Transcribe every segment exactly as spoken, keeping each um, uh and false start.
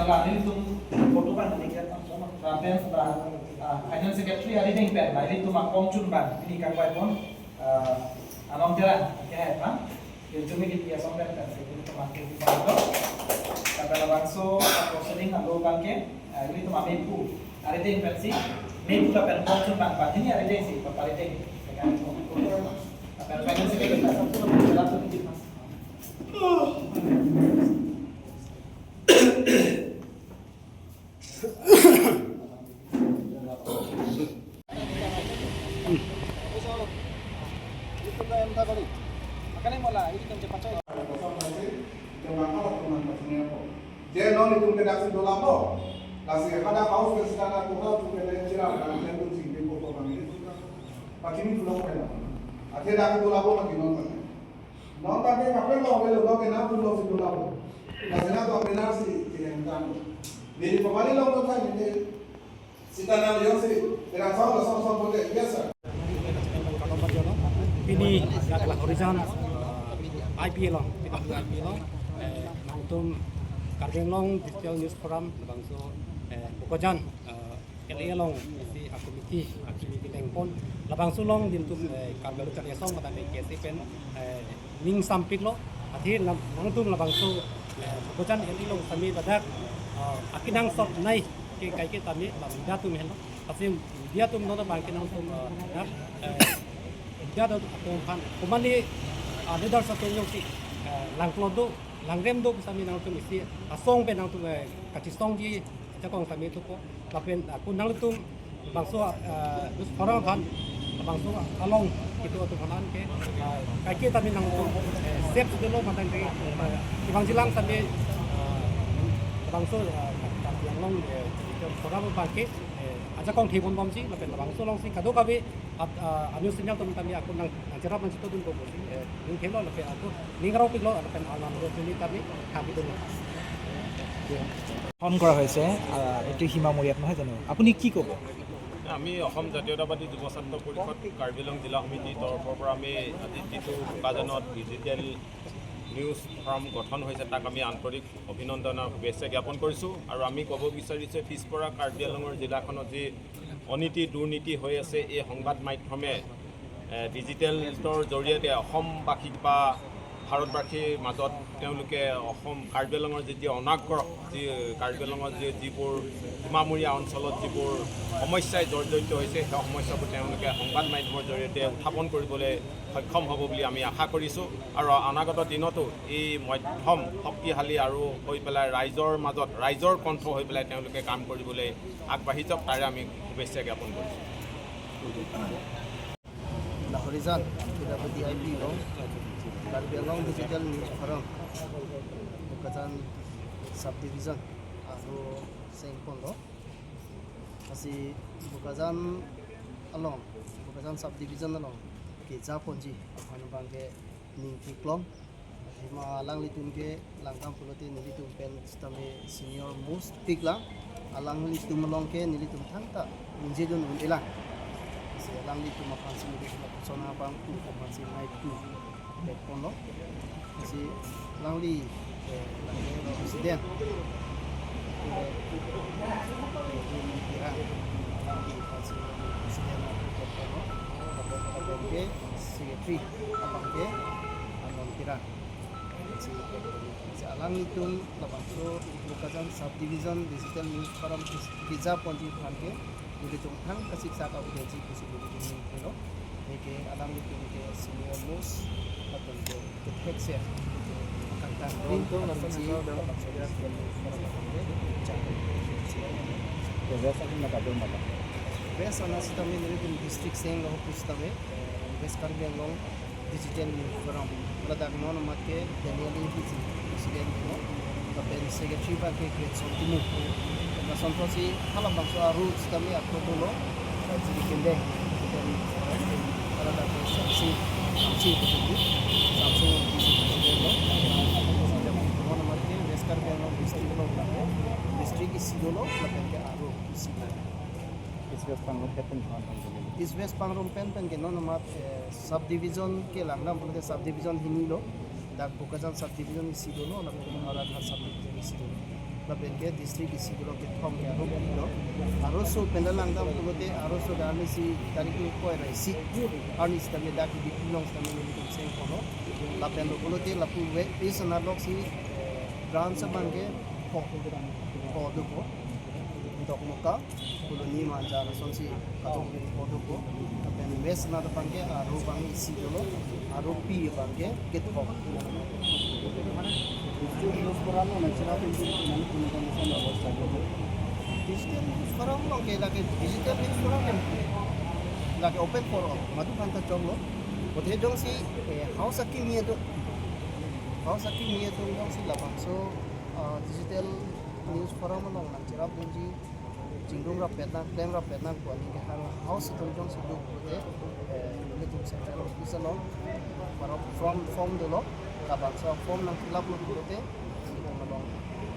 Lapen ilitum photo abang ni kaya tam sama. Lapen, ah, ah, Finance Secretary arideng pen, ah, ilitum akong chun abang, pini kangvai pon, ah, Anong Terang, kehai abang. Ilitum ini dia asong pen, pen, ilitum akong di abang to. Lapen labangso, ah, proceeding alo abangke, ah, ilitum amepu, arideng pensi, mepu lapen akong chun abang, abang ini arideng si, bapak arideng. Lapen Finance Secretary, ah, satu, satu, satu, satu. Je non itum ke daksi dolabo. Lasi hadak house ke sita na kuha tu ke le chira kan ke tu jingde ko ko kami. Pachini pulang ke na. Athe daksi dolabo lagi non kan. Non abangke kaprek lo, lo, lo, kena tu lo si dolabo. Lasi na tu benar si, kena kan. Neli pemali lo tu kan, neli sita na yang si, kena song, song, song, bote, biasa. Pini dak Lahorijan, eh, I P L along, P W I P L along, eh, nangtum Karbi Anglong Digital News Forum, labangso, eh, Bokajan, eh, L A along isi a-committee, a-committee lengpon. Labangso along nelitum, eh, Karbi Anglong Charli Asong mate K S A pen, eh, ning sampik lo. Athe lam-, nangtum labangso, eh, Bokajan L A along sami ladak, eh, akenangsot nai ke kaike tame la media atum henlo. Lasi media atum non abangke nangtum, eh, dak, eh, media atum aphan, komatne, eh, leaders atum jongsi, eh, langklot do, langrem do sami nangtum isi asong pen nangtum, eh, kachesongji ajakong sami thupo. Lapen, ah, ako nanglitum labangso, ah, news forum aphan, labangso along itum atum aphan ke, ah, kaike tame nangtum, eh, safe sudah lo matang ke, ah, kevangjilang sami, ah, labangso, ah, Karbi Anglong, eh, forum abangke, eh, ajakong thepon bomji, lapen labangso alongsi kadokave at, ah, a-news channel atum tame ako nang, nangcherap nangchitodun ko bomji, eh, ning thelo lapen ako ning rao piklo lapen alam ro tumi tame thapidun lo. Phone কৰা হৈছে, আহ, এইটো সীমামূৰীয়াত নহয় জানো? আপুনি কি ক'ব? আমি অসম জাতীয়তাবাদী যুৱ ছাত্ৰ পৰিষদ কাৰ্বি আংলং জিলা সমিতিৰ তৰফৰ পৰা আমি আজি যিটো বোকাজানত ডিজিটেল নিউজ ফৰাম গঠন হৈছে, তাক আমি আন্তৰিক অভিনন্দন আৰু শুভেচ্ছা জ্ঞাপন কৰিছোঁ। আৰু আমি ক'ব বিচাৰিছোঁ, পিছপৰা কাৰ্বি আংলঙৰ জিলাখনত যি অনীতি দুৰ্নীতি হৈ আছে, এই সংবাদ মাধ্যমে, এ, ডিজিটেলৰ জৰিয়তে অসমবাসীক বা ভাৰতবাসীৰ মাজত তেওঁলোকে অসম, কাৰ্বি আংলঙৰ যি, যি অনাগ্ৰহ, যি কাৰ্বি আংলঙৰ যি, যিবোৰ সীমামূৰীয়া অঞ্চলত যিবোৰ সমস্যাই জৰ্জৰিত হৈছে, সেই সমস্যাবোৰ তেওঁলোকে সংবাদ মাধ্যমৰ জৰিয়তে উত্থাপন কৰিবলৈ সক্ষম হ'ব বুলি আমি আশা কৰিছোঁ। আৰু অনাগত দিনতো এই মাধ্যম শক্তিশালী আৰু হৈ পেলাই ৰাইজৰ মাজত, ৰাইজৰ কণ্ঠ হৈ পেলাই তেওঁলোকে কাম কৰিবলৈ আগবাঢ়ি যাওক, তাৰে আমি শুভেচ্ছা জ্ঞাপন কৰিছোঁ। Lahorijan, P W I P along, Karbi Anglong Digital News Forum, Bokajan Subdivision, aro sengpon lo. Lasi Bokajan along, Bokajan Subdivision along, kejaponji aphan abangke ning keklong. Athema alanglitum ke langdam pulote nelitum pen sitame senior most pik lang. Alanglitum along ke nelitum thangta ningjedun un-elang. Si alanglitum aphan si nelitum aphan sona abang pu aphan si nai pu pekpon lo. Si alangli, eh, alangli president. Eh, eh, Ira, alangli aphan si president pekpon lo. Abang, abang ke secretary, abang ke Anon Kira. Si, si alanglitum labangso Bokajan Subdivision Digital News Forum kis-, kejaponji aphan ke nelitum thang kasiksak audioji pusi nelitum ning helo. Neke alanglitum ke senior most, lapen ke kethek se kangtang ring, lapen si labangso Digital News Forum ke. West ahin mata dong mata. West ana sitame nelitum district seng lo pusitame, eh, West Karbi Anglong Digital News Forum. Ladak non amat ke Daniel A P C president lo. Lapen secretary abang ke Greatson Timung. Lason apotsi halabangso a-rules tame ako dolo. Jiri kendeng. Lapen ladak ke Samsung, Samsung, Samsung A P C president lo. Non amat ke West Karbi Anglong district lo, lapen district isi dolo, lapen ke a-rules isi dolo. East West Pangrum pen pen pen. East West Pangrum pen pen ke non amat, eh, subdivision ke langdam pulote subdivision hini lo. Dak Bokajan subdivision isi dolo, lapen Aurangabad subdivision isi dolo. Lapen ke district isi dolo, kethom ke aro pilo. Aro so pen langdam pulote aro so dak arnisi tarik ingkoi ra isi arni sitame dak D P along sitame nelitum sengponlo. Lapen lo pulote lapu we is analoksi branch abang ke pho, pho dopo. Dokmoka, Phuloni, Manja, lasonsi atum pho dopo. Lapen west anat abang ke aro abang isi dolo, aro pi abang ke kethom. Digital news forum along ke lake digital news forum ke lake open for all. Madu kan ta choklo. Bote jongsi, eh, house akimi atum, house akimi atum jongsi labangso, ah, digital news forum along nangcherapdunji, chingrum rapet nang, klem rapet nang pu aning ke hala house atum jongsi do pulote, eh, nelitum central office along, baru form, form dolo, labangso form nang fill up lo pulote, nelitum along,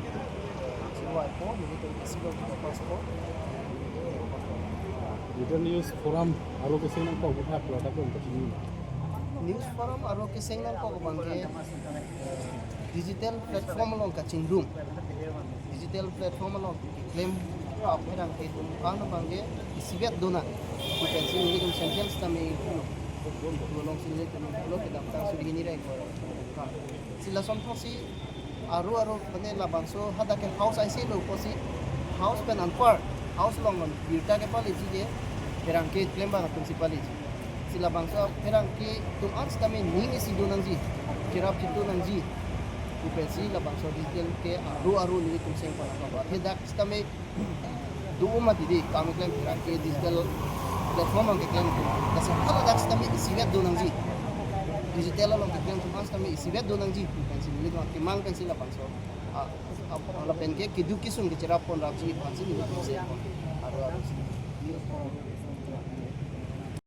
eh, chingvaipo, nelitum isi lo, pass po. Digital news forum aro keseng nangkok, kita product lo kachini. News forum aro keseng nangkok abang ke, eh, digital platform along kachingrum. Digital platform along keklem apherangke atum an abang ke isivet dona. Pu pensi nelitum sentence tame pulo. Pulo alongsi nelitum pulo kedamtang suri hini ra ingkoi ra. Si lason thotsi aro aro mane labangso hadak ke house aisi lo pusi house pen anpar house along non birta kepaleji ke pherangke klem abang atumsi paleji. Si labangso pherangke atum an sitame ning isi do nangji, cherap chitu nangji. Pu pensi labangso digital ke aro aro nelitum sengpon abang. Athe dak sitame do mati di kam keklem pherangke digital platform along keklem atum. Laso hala dak sitame isivet do nangji. Digital along keklem atum an sitame isivet do nangji. Pu pensi nelitum akemang pensi labangso, ah, ah, lapen ke keduk kesung kecherap pon rapji pu pensi nelitum sengpon. Aro aro si.